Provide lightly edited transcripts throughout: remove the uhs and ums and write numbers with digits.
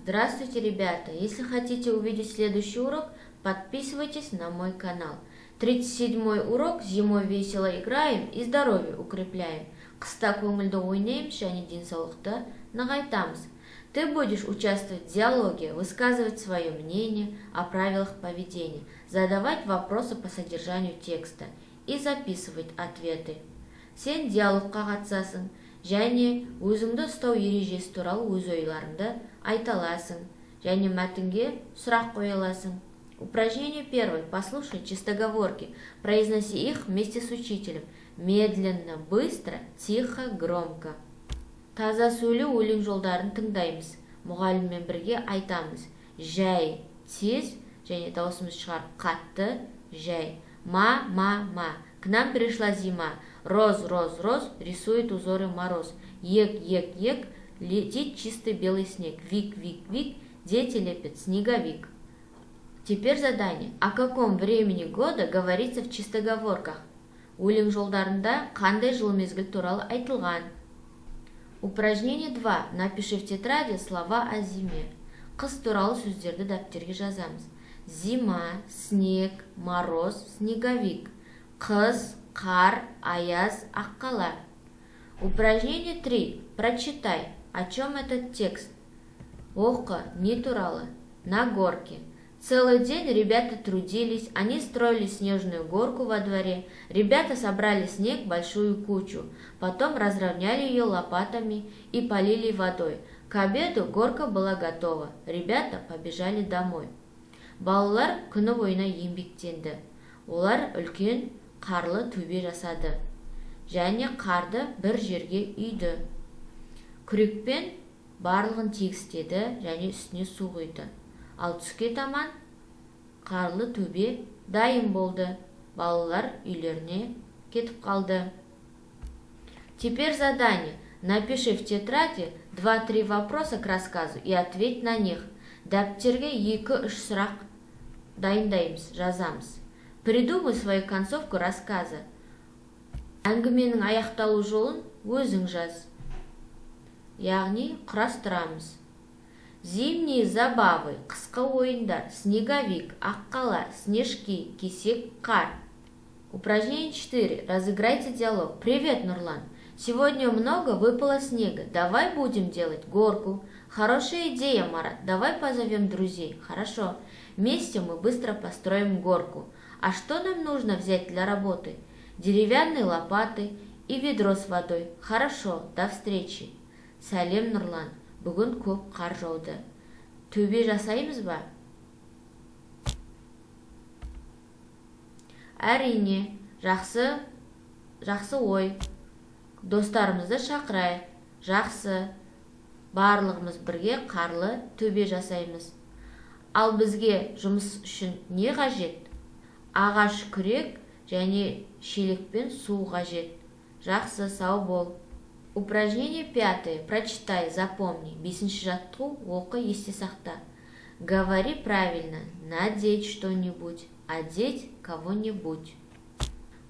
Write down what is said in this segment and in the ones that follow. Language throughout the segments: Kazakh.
Здравствуйте, ребята! Если хотите увидеть следующий урок, подписывайтесь на мой канал. 37 урок. Зимой весело играем и здоровье укрепляем. Қыста көңілді ойнаймыз және денсаулықты нығайтамыз. Ты будешь участвовать в диалоге, высказывать свое мнение о правилах поведения, задавать вопросы по содержанию текста и записывать ответы. Сен диалогқа қатысасың және өзіңді ұстау ережесі туралы өз ойларыңды айта аласың және мәтінге сұрақ қоя аласың. Упражнение первое. Послушай чистоговорки. Произноси их вместе с учителем. Медленно, быстро, тихо, громко. Таза сөйлеу өлең жолдарын тыңдаймыз. Мұғаліммен бірге айтамыз. Жай, тез және даусымыз шығарып қатты, жай. Ма, ма, ма. К нам пришла зима. Роз, роз, роз, рисует узоры мороз. Ек, ек, ек, летит чистый белый снег. Вик, вик, вик, дети лепят снеговик. Теперь задание. О каком времени года говорится в чистоговорках? Өлең жолдарында қандай жыл мезгіл туралы айтылған? Упражнение 2. Напиши в тетради слова о зиме. Қыс туралы сөздерді дәптерге жазамыз. Зима, снег, мороз, снеговик. Қыс, қар, аяз, аққала. Упражнение 3. Прочитай. О чем этот текст? Оқы, не туралы? На горке. Целый день ребята трудились, они строили снежную горку во дворе. Ребята собрали снег в большую кучу, потом разровняли ее лопатами и полили водой. К обеду горка была готова. Ребята побежали домой. Балалар күні бойына еңбектенді. Олар үлкен қарлы төбе жасады және қарды бір жерге үйді. Күрекпен барлығын тегістеді және үстіне су құйды. Ал түске таман қарлы төбе дайын болды. Балалар үйлеріне кетіп қалды. Теперь задание. Напиши в тетради 2-3 вопроса к рассказу и ответь на них. Дәптерге 2-3 сұрақ дайындаймыз, жазамыз. Придумай свою концовку рассказа. Әңгіменің аяқталу жолын өзің жаз. Яғни құрастырамыз. Зимние забавы, қысқы ойындар, снеговик, аққала, снежки, кесек қар. Упражнение 4. Разыграйте диалог. Привет, Нурлан. Сегодня много выпало снега. Давай будем делать горку. Хорошая идея, Марат. Давай позовем друзей. Хорошо. Вместе мы быстро построим горку. А что нам нужно взять для работы? Деревянные лопаты и ведро с водой. Хорошо, до встречи. Сәлем, Нұрлан. Бүгін көп қар жауды. Төбе жасаймыз ба? Әрине, жақсы, жақсы ой. Достарымызды шақырайық. Жақсы. Барлығымыз бірге қарлы төбе жасаймыз. Ал бізге жұмыс үшін не қажет? Ағаш күрек және шелекпен су қажет. Жақсы, сау бол. Упражнение пятое. Прочитай, запомни. Бесінші жаттығу, оқы, есте сақта. Говори правильно. Надеть что-нибудь. Одеть кого-нибудь.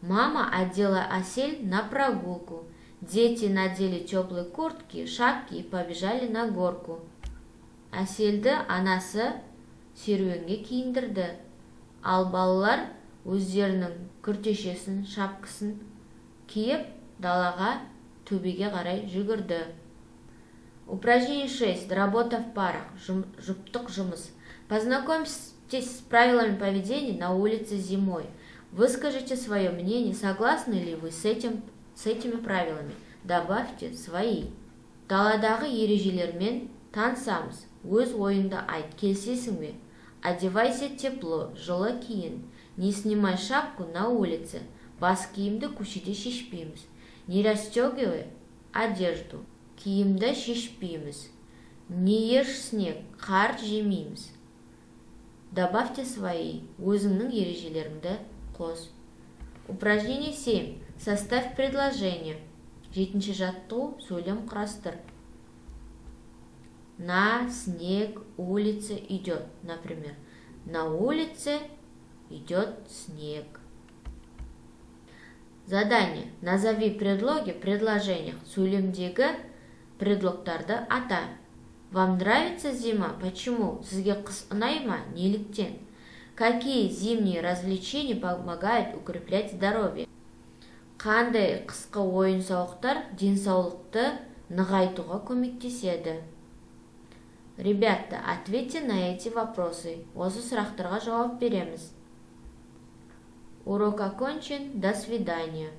Мама одела Асель на прогулку. Дети надели теплые куртки, шапки и побежали на горку. Әселді анасы серуенге киіндірді. Ал балалар өздерінің күртешесін, шапкасын киіп, далаға, төбеге қарай жүгірді. Упражнение 6. Работа в парах. Жұптық жұмыс. Познакомьтесь с правилами поведения на улице зимой. Выскажите свое мнение, согласны ли вы с этими правилами. Добавьте свои. Даладағы ережелермен танысамыз. Өз ойыңды айт, келісесің бе? Одевайся тепло, жылы киін. Не снимай шапку на улице. Бас киімді көшеде шешпейміз. Не расстегивай одежду. Киімді шешпейміз. Не ешь снег, қар жемейміз. Добавьте свои. Өзіңнің ережелеріңді қос. Упражнение 7. Составь предложение. Жетінші жаттығу, сөйлем құрастыр. На снег улице идет. Например, на улице идет снег. Задание. Назови предлоги в предложениях. Сөйлемдегі предлогтарды ата. Вам нравится зима? Почему? Сізге қыс ұнай ма? Неліктен? Какие зимние развлечения помогают укреплять здоровье? Қандай қысқы ойын-сауықтар денсаулықты нығайтуға көмектеседі? Ребята, ответьте на эти вопросы. Осы сұрақтарға жауап береміз. Урок окончен. До свидания.